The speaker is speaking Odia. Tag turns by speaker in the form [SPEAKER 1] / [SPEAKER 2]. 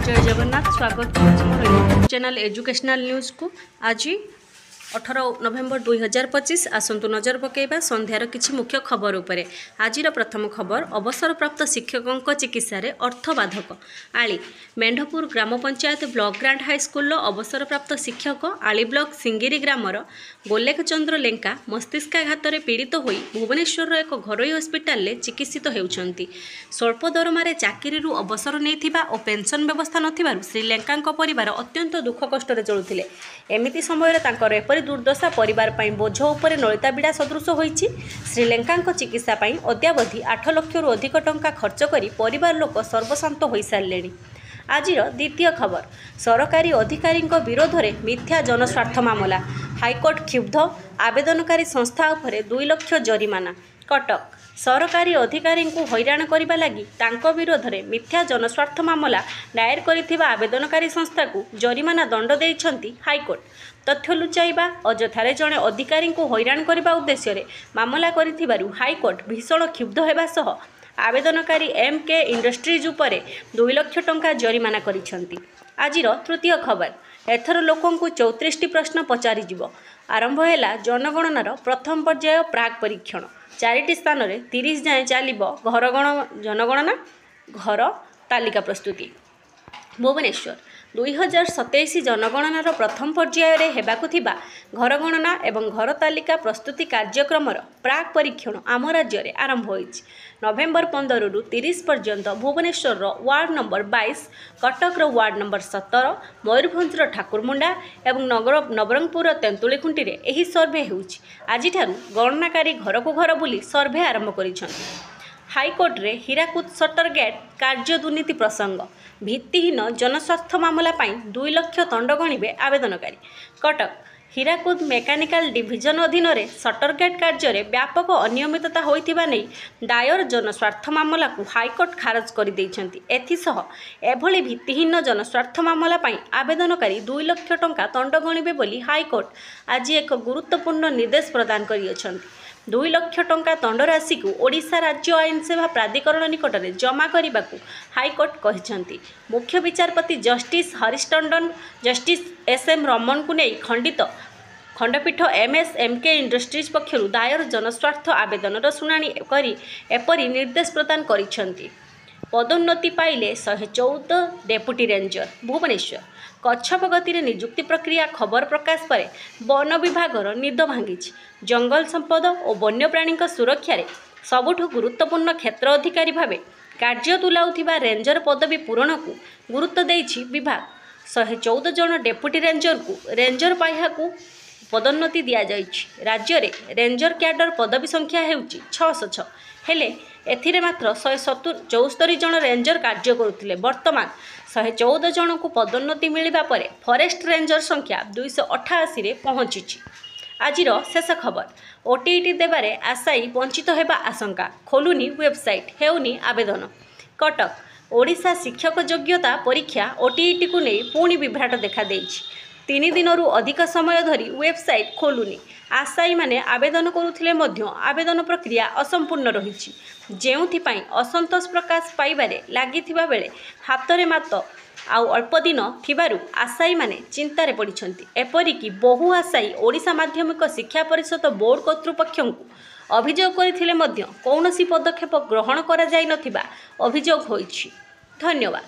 [SPEAKER 1] ଜୟ ଜଗନ୍ନାଥ। ସ୍ୱାଗତ କରୁଛି ମୋର ୟୁଟ୍ୟୁବ୍ ଚ୍ୟାନେଲ୍ ଏଜୁକେସନାଲ୍ ନ୍ୟୁଜ୍କୁ। ଆଜି 18 ନଭେମ୍ବର 2025। ଆସନ୍ତୁ ନଜର ପକାଇବା ସନ୍ଧ୍ୟାର କିଛି ମୁଖ୍ୟ ଖବର ଉପରେ। ଆଜିର ପ୍ରଥମ ଖବର, ଅବସରପ୍ରାପ୍ତ ଶିକ୍ଷକଙ୍କ ଚିକିତ୍ସାରେ ଅର୍ଥ ବାଧକ। ଆଳି ମେଣ୍ଢପୁର ଗ୍ରାମ ପଞ୍ଚାୟତ ବ୍ଲକ ଗ୍ରାଣ୍ଟ ହାଇସ୍କୁଲର ଅବସରପ୍ରାପ୍ତ ଶିକ୍ଷକ ଆଳି ବ୍ଲକ ସିଙ୍ଗିରି ଗ୍ରାମର ଗୋଲେଖ ଚନ୍ଦ୍ର ଲେଙ୍କା ମସ୍ତିଷ୍କାଘାତରେ ପୀଡ଼ିତ ହୋଇ ଭୁବନେଶ୍ୱରର ଏକ ଘରୋଇ ହସ୍ପିଟାଲରେ ଚିକିତ୍ସିତ ହେଉଛନ୍ତି। ସ୍ୱଳ୍ପ ଦରମାରେ ଚାକିରିରୁ ଅବସର ନେଇଥିବା ଓ ପେନ୍ସନ୍ ବ୍ୟବସ୍ଥା ନଥିବାରୁ ଶ୍ରୀ ଲେଙ୍କାଙ୍କ ପରିବାର ଅତ୍ୟନ୍ତ ଦୁଃଖ କଷ୍ଟରେ ଚଳୁଥିଲେ। ଏମିତି ସମୟରେ ତାଙ୍କର ଏପରି ଦୁର୍ଦ୍ଦଶା ପରିବାର ପାଇଁ ବୋଝ ଉପରେ ନଳିତା ବିଡ଼ା ସଦୃଶ ହୋଇଛି। ଶ୍ରୀ ଲେଙ୍କାଙ୍କ ଚିକିତ୍ସା ପାଇଁ ଅଦ୍ୟାବଧି 8 ଲକ୍ଷରୁ ଅଧିକ ଟଙ୍କା ଖର୍ଚ୍ଚ କରି ପରିବାର ଲୋକ ସର୍ବସ୍ୱାନ୍ତ ହୋଇସାରିଲେଣି। ଆଜିର ଦ୍ୱିତୀୟ ଖବର, ସରକାରୀ ଅଧିକାରୀଙ୍କ ବିରୋଧରେ ମିଥ୍ୟା ଜନସ୍ୱାର୍ଥ ମାମଲା, ହାଇକୋର୍ଟ କ୍ଷୁବ୍ଧ, ଆବେଦନକାରୀ ସଂସ୍ଥା ଉପରେ 2 ଲକ୍ଷ ଜରିମାନା। କଟକ, ସରକାରୀ ଅଧିକାରୀଙ୍କୁ ହଇରାଣ କରିବା ଲାଗି ତାଙ୍କ ବିରୋଧରେ ମିଥ୍ୟା ଜନସ୍ୱାର୍ଥ ମାମଲା ଦାଏର କରିଥିବା ଆବେଦନକାରୀ ସଂସ୍ଥାକୁ ଜରିମାନା ଦଣ୍ଡ ଦେଇଛନ୍ତି ହାଇକୋର୍ଟ। ତଥ୍ୟ ଲୁଚାଇବା, ଅଯଥାରେ ଜଣେ ଅଧିକାରୀଙ୍କୁ ହଇରାଣ କରିବା ଉଦ୍ଦେଶ୍ୟରେ ମାମଲା କରିଥିବାରୁ ହାଇକୋର୍ଟ ଭୀଷଣ କ୍ଷୁବ୍ଧ ହେବା ସହ ଆବେଦନକାରୀ ଏମ୍ କେ ଇଣ୍ଡଷ୍ଟ୍ରିଜ୍ ଉପରେ 2 ଲକ୍ଷ ଟଙ୍କା ଜରିମାନା କରିଛନ୍ତି। ଆଜିର ତୃତୀୟ ଖବର, ଏଥର ଲୋକଙ୍କୁ 34ଟି ପ୍ରଶ୍ନ ପଚାରିଯିବ। ଆରମ୍ଭ ହେଲା ଜନଗଣନାର ପ୍ରଥମ ପର୍ଯ୍ୟାୟ ପ୍ରାକ୍ ପରୀକ୍ଷଣ। ଚାରିଟି ସ୍ଥାନରେ 30 ଯାଏଁ ଚାଲିବ ଘର ଗଣ ଜନଗଣନା ଘର ତାଲିକା ପ୍ରସ୍ତୁତି। ଭୁବନେଶ୍ୱର, 2027 ଜନଗଣନାର ପ୍ରଥମ ପର୍ଯ୍ୟାୟରେ ହେବାକୁ ଥିବା ଘରଗଣନା ଏବଂ ଘର ତାଲିକା ପ୍ରସ୍ତୁତି କାର୍ଯ୍ୟକ୍ରମର ପ୍ରାକ୍ ପରୀକ୍ଷଣ ଆମ ରାଜ୍ୟରେ ଆରମ୍ଭ ହୋଇଛି। ନଭେମ୍ବର 15ରୁ 30 ପର୍ଯ୍ୟନ୍ତ ଭୁବନେଶ୍ୱରର ୱାର୍ଡ଼ ନମ୍ବର 22, କଟକର ୱାର୍ଡ଼ ନମ୍ବର 17, ମୟୂରଭଞ୍ଜର ଠାକୁରମୁଣ୍ଡା ଏବଂ ନଗର ନବରଙ୍ଗପୁରର ତେନ୍ତୁଳିଖୁଣ୍ଟିରେ ଏହି ସର୍ଭେ ହେଉଛି। ଆଜିଠାରୁ ଗଣନାକାରୀ ଘରକୁ ଘର ବୁଲି ସର୍ଭେ ଆରମ୍ଭ କରିଛନ୍ତି। ହାଇକୋର୍ଟରେ ହୀରାକୁଦ ସଟର ଗେଟ୍ କାର୍ଯ୍ୟ ଦୁର୍ନୀତି ପ୍ରସଙ୍ଗ, ଭିତ୍ତିହୀନ ଜନସ୍ୱାର୍ଥ ମାମଲା ପାଇଁ 2 ଲକ୍ଷ ତଣ୍ଡ ଗଣିବେ ଆବେଦନକାରୀ। କଟକ, ହୀରାକୁଦ ମେକାନିକାଲ ଡିଭିଜନ ଅଧୀନରେ ସଟର ଗେଟ୍ କାର୍ଯ୍ୟରେ ବ୍ୟାପକ ଅନିୟମିତତା ହୋଇଥିବା ନେଇ ଦାୟର ଜନସ୍ୱାର୍ଥ ମାମଲାକୁ ହାଇକୋର୍ଟ ଖାରଜ କରିଦେଇଛନ୍ତି। ଏଥିସହ ଏଭଳି ଭିତ୍ତିହୀନ ଜନସ୍ୱାର୍ଥ ମାମଲା ପାଇଁ ଆବେଦନକାରୀ 2 ଲକ୍ଷ ଟଙ୍କା ତଣ୍ଡ ଗଣିବେ ବୋଲି ହାଇକୋର୍ଟ ଆଜି ଏକ ଗୁରୁତ୍ୱପୂର୍ଣ୍ଣ ନିର୍ଦ୍ଦେଶ ପ୍ରଦାନ କରିଅଛନ୍ତି। 2 ଲକ୍ଷ ଟଙ୍କା ଦଣ୍ଡରାଶିକୁ ଓଡ଼ିଶା ରାଜ୍ୟ ଆଇନ ସେବା ପ୍ରାଧିକରଣ ନିକଟରେ ଜମା କରିବାକୁ ହାଇକୋର୍ଟ କହିଛନ୍ତି। ମୁଖ୍ୟ ବିଚାରପତି justice Harish Tandon, justice S M ରମନଙ୍କୁ ନେଇ ଖଣ୍ଡିତ ଖଣ୍ଡପୀଠ M S M K industries ପକ୍ଷରୁ ଦାୟର ଜନସ୍ୱାର୍ଥ ଆବେଦନର ଶୁଣାଣି କରି ଏପରି ନିର୍ଦ୍ଦେଶ ପ୍ରଦାନ କରିଛନ୍ତି। ପଦୋନ୍ନତି ପାଇଲେ 114 ଡେପୁଟି ରେଞ୍ଜର। ଭୁବନେଶ୍ୱର, କଚ୍ଛପ ଗତିରେ ନିଯୁକ୍ତି ପ୍ରକ୍ରିୟା ଖବର ପ୍ରକାଶ ପରେ ବନ ବିଭାଗର ନିଦ ଭାଙ୍ଗିଛି। ଜଙ୍ଗଲ ସମ୍ପଦ ଓ ବନ୍ୟପ୍ରାଣୀଙ୍କ ସୁରକ୍ଷାରେ ସବୁଠୁ ଗୁରୁତ୍ୱପୂର୍ଣ୍ଣ କ୍ଷେତ୍ର ଅଧିକାରୀ ଭାବେ କାର୍ଯ୍ୟ ତୁଲାଉଥିବା ରେଞ୍ଜର ପଦବୀ ପୂରଣକୁ ଗୁରୁତ୍ୱ ଦେଇଛି ବିଭାଗ। 114 ଜଣ ଡେପୁଟି ରେଞ୍ଜରକୁ ରେଞ୍ଜର ପାହ୍ୟାକୁ ପଦୋନ୍ନତି ଦିଆଯାଇଛି। ରାଜ୍ୟରେ ରେଞ୍ଜର କ୍ୟାଡର ପଦବୀ ସଂଖ୍ୟା ହେଉଛି 606। ହେଲେ ଏଥିରେ ମାତ୍ର 174 ଜଣ ରେଞ୍ଜର କାର୍ଯ୍ୟ କରୁଥିଲେ। ବର୍ତ୍ତମାନ 114 ଜଣଙ୍କୁ ପଦୋନ୍ନତି ମିଳିବା ପରେ ଫରେଷ୍ଟ ରେଞ୍ଜର ସଂଖ୍ୟା 288ରେ ପହଞ୍ଚିଛି। ଆଜିର ଶେଷ ଖବର, ଓଟିଇଟି ଦେବାରେ ଆଶାୟୀ ବଞ୍ଚିତ ହେବା ଆଶଙ୍କା, ଖୋଲୁନି ୱେବସାଇଟ୍, ହେଉନି ଆବେଦନ। କଟକ, ଓଡ଼ିଶା ଶିକ୍ଷକ ଯୋଗ୍ୟତା ପରୀକ୍ଷା ଓଟିଇଟିକୁ ନେଇ ପୁଣି ବିଭ୍ରାଟ ଦେଖାଦେଇଛି। 3 ଦିନରୁ ଅଧିକ ସମୟ ଧରି ୱେବସାଇଟ୍ ଖୋଲୁନି। ଆଶାୟୀମାନେ ଆବେଦନ କରୁଥିଲେ ମଧ୍ୟ ଆବେଦନ ପ୍ରକ୍ରିୟା ଅସମ୍ପୂର୍ଣ୍ଣ ରହିଛି, ଯେଉଁଥିପାଇଁ ଅସନ୍ତୋଷ ପ୍ରକାଶ ପାଇବାରେ ଲାଗିଥିବା ବେଳେ ହାତରେ ମାତ୍ର ଆଉ ଅଳ୍ପ ଦିନ ଥିବାରୁ ଆଶାୟୀମାନେ ଚିନ୍ତାରେ ପଡ଼ିଛନ୍ତି। ଏପରିକି ବହୁ ଆଶାୟୀ ଓଡ଼ିଶା ମାଧ୍ୟମିକ ଶିକ୍ଷା ପରିଷଦ ବୋର୍ଡ଼ କର୍ତ୍ତୃପକ୍ଷଙ୍କୁ ଅଭିଯୋଗ କରିଥିଲେ ମଧ୍ୟ କୌଣସି ପଦକ୍ଷେପ ଗ୍ରହଣ କରାଯାଇନଥିବା ଅଭିଯୋଗ ହୋଇଛି। ଧନ୍ୟବାଦ।